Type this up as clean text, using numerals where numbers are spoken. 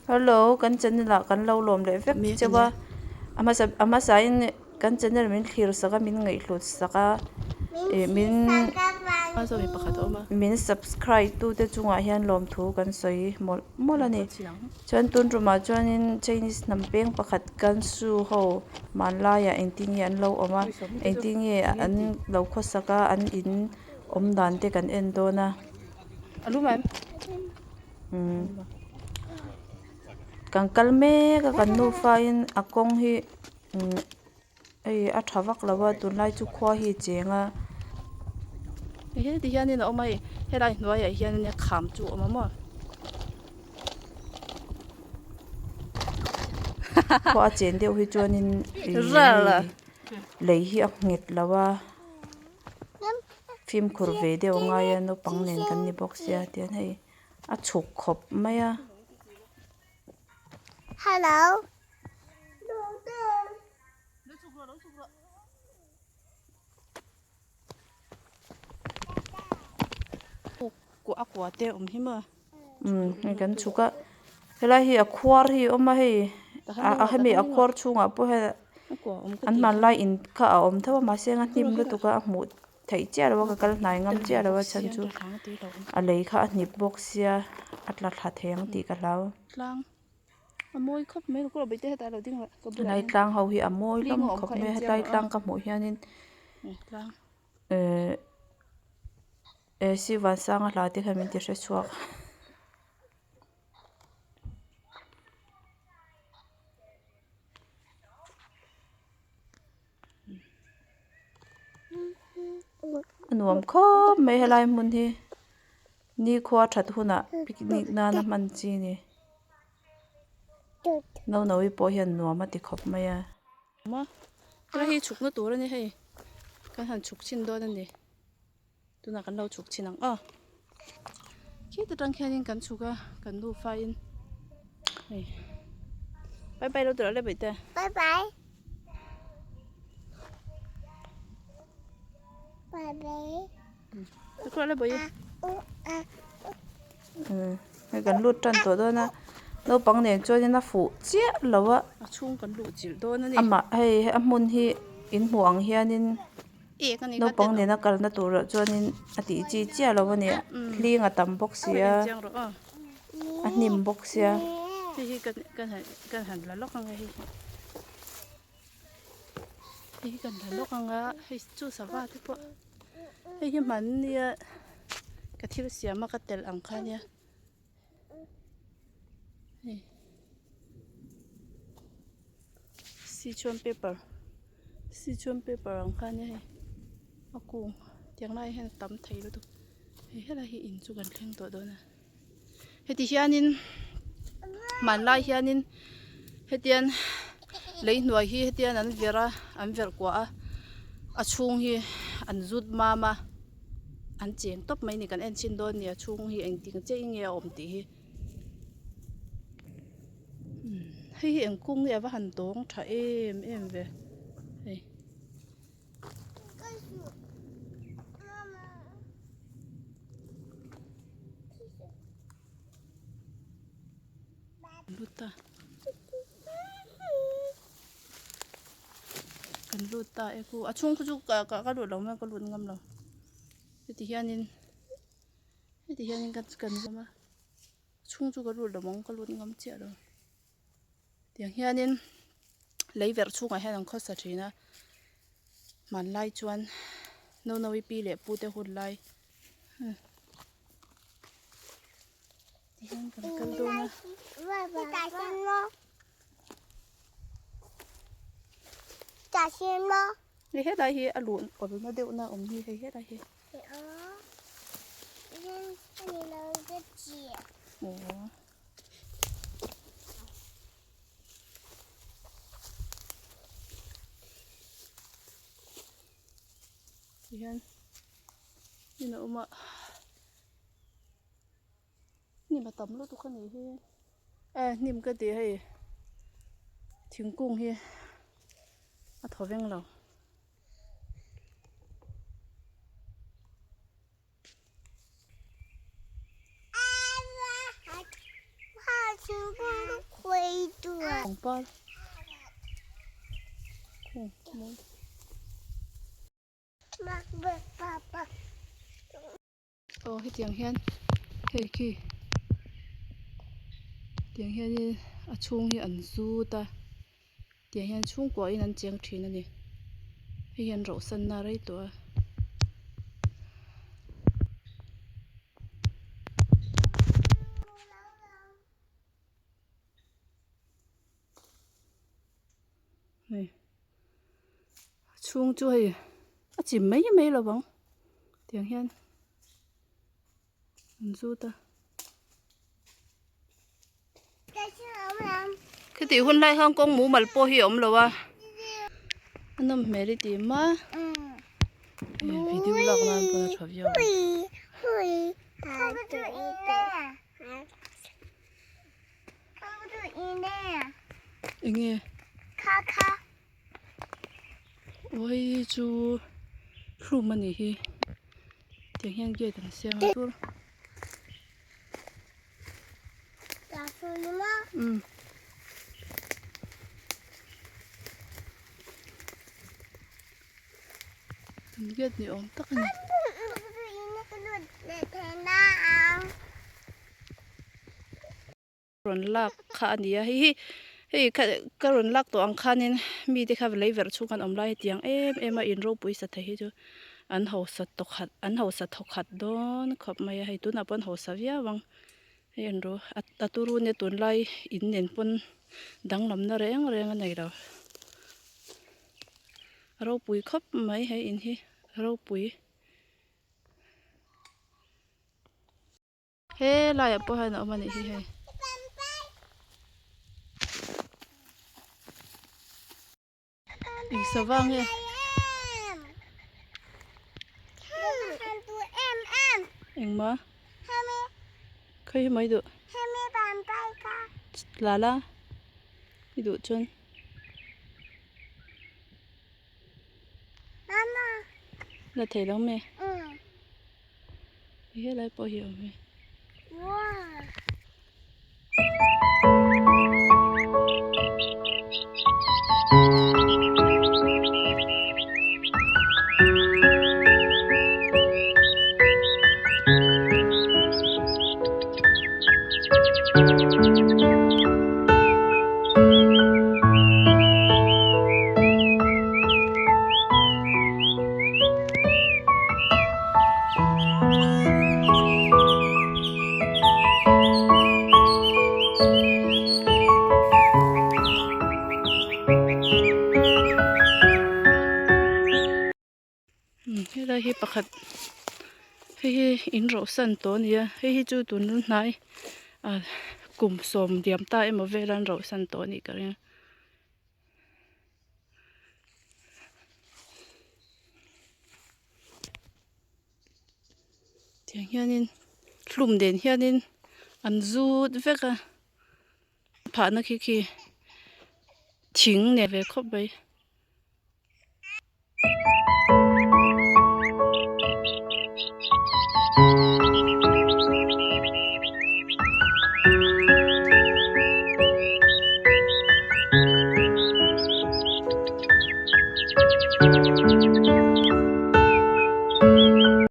Hello kan channel ah kan lo lawm leh vek cheu a a hmasa a hmasain kan channel min thlir sak a min ngaihhlut sak a ih min min subscribe tu te chungah hian lawmthu kan sawi mawlh mawlh a ni chuan tun tumah chuanin chinese hnam peng pakhat gansu ho hmanlaiah engtin nge an lo awm a engtin nge an lo khawsak a an in awm dan te kan en dawn a. Kan kal mek a kan nufa in a kawng hi hei a tha vak lo a tunlai chu khua hi a cheng a. Hei ti hianin a awm a hei helai hnuaiah hian kham chu a awm a maw. Khua a chen deuh hi chuanin lei hi a nghet lo a. Fimkhur ve deuh a ngai a naupang nen kan ni bawk sia tihian hei a chhuk khawp mai a. Hello. A kua te awm hi maw. Umm hei kan chhuk a helai hi a khuar hi a awm a hei a hemi a khuar chhungah pawh hian an hmanlai in kha a awm tho a mahse a hnim lutuk a a hmuh theih chiah lo a ka kal hnai ngam chiah lo a chhan chu a lei kha a hnip bawk sia a tla thla thei ang tih ka hlau. Helai tlang ho hi a mawi hlawm khawp mai a hetlai tlang ka hmuh hianin ehh. Eh si vansanga hla te kha min ti hre chhuak. A nuam khawp mai helai hmun hi nikhua that hunah picnic nana hman chi a ni. Naunaui pawh hian nuam a ti khawp mai a. Hei hi chhukna tur a ni hei kan han chhuk chhin dawn a ni. Tunah kan lo chhuk chhin ang aw. Khit atang khianin kan chhuk a, kan nufa in hei bye bye lo tirh le baihte. Bye bye. Bye bye. Ka le baih. Hei kan lut tan tawh dawn a, naupang nen chuanin a fuh chiah lo a. A chhung kan luh chilh dawn a ni. Amah hei a hmun hi in hmuh ang hianin. Naupang nena kalna turah chuanin a tih chi chiah lo a ni hling a tam bawk si a a hnim bawk sia. Sichuan pepper Sichuan pepper ang kha ania hei a kung tiang lai hian a tam thei lutuk hei helai hi in chu kan thleng tawh dawn a heti hianin hmanlai hianin hetian lei hnuai hi hetian an verh a an verh kuah a a chhung hi an zut mam a an cheng tawp mai a ni kan en chhin dawn a ni a chhung hi engtin chiah in nge a awm tih hi. Hei hi eng kung nge a va han tawng tha em em ve hei. Lut ta kan lut ta e khu a chhung khu chu ka ka lut lo mai ka lut ngam lo heti hianin heti hianin kan kan zawm a. Chhung chu ka lut lo ang ka lut ngam chiah lo tiang hianin lei verh chhungah hian an khawsa thin a hmanlai chuan Naunaui pi leh pu te hun lai tihian kan kal dawn a. Hei helai hi a luh awlna deuhna awm hi hei helai hi. Tihian in a awm a hnim a tam lutuk a nih hi e hnim ka ti hei thingkung hi a thaw veng lo. Pangpar kung mawi. Aw hetiang hian hei khi tiang hianin a chhung hi an zut a tiang hian chhungkuahin an cheng thin a ni hei hian rauhsanna rei tawh a. Hei a chhung chu hei a chim mai mai lo vang tiang hian an zut a khiti hun lai khan kawng mumal pawh hi a awm lo a a nawm hmel i ti ma video lak nan pawh a tha viau ang. Enge aw hei hi chu hlum a nih hi tiang hian gate an siam a tur umm gate ni awm tak a ni. Rawn lak kha a ni a hei hi hei kha ka rawn lak tawh ang khanin mite kha lei verh chhung an awm lai hetiang em em a in ropui sa thei hi chu an hausa tawkhat an hausa thawkhat dawn khawp mai a hei tunah pawh an hausa viau ang hei an ro a turu nia tunlai in nen pawn danglamna reng reng a nei lo a ropui khawp mai he in hi a ropui. He laiah pawh hian a awm a nih hi hei. Eng sava nge? Engma? Khawi hi mai duh? La la i duh chuan. La thei lo nge? Helai pawh hi a awm e. Helai hi pakhat hei hi in rawhsan tawh a ni a hei hi chu tun hnai ah kum sawm diam ta emaw vel an rawhsan tawh a nih ka ring a. Tiang hianin hlum den hianin an zut vek a phahna khi khi thing nen ve khawp mai.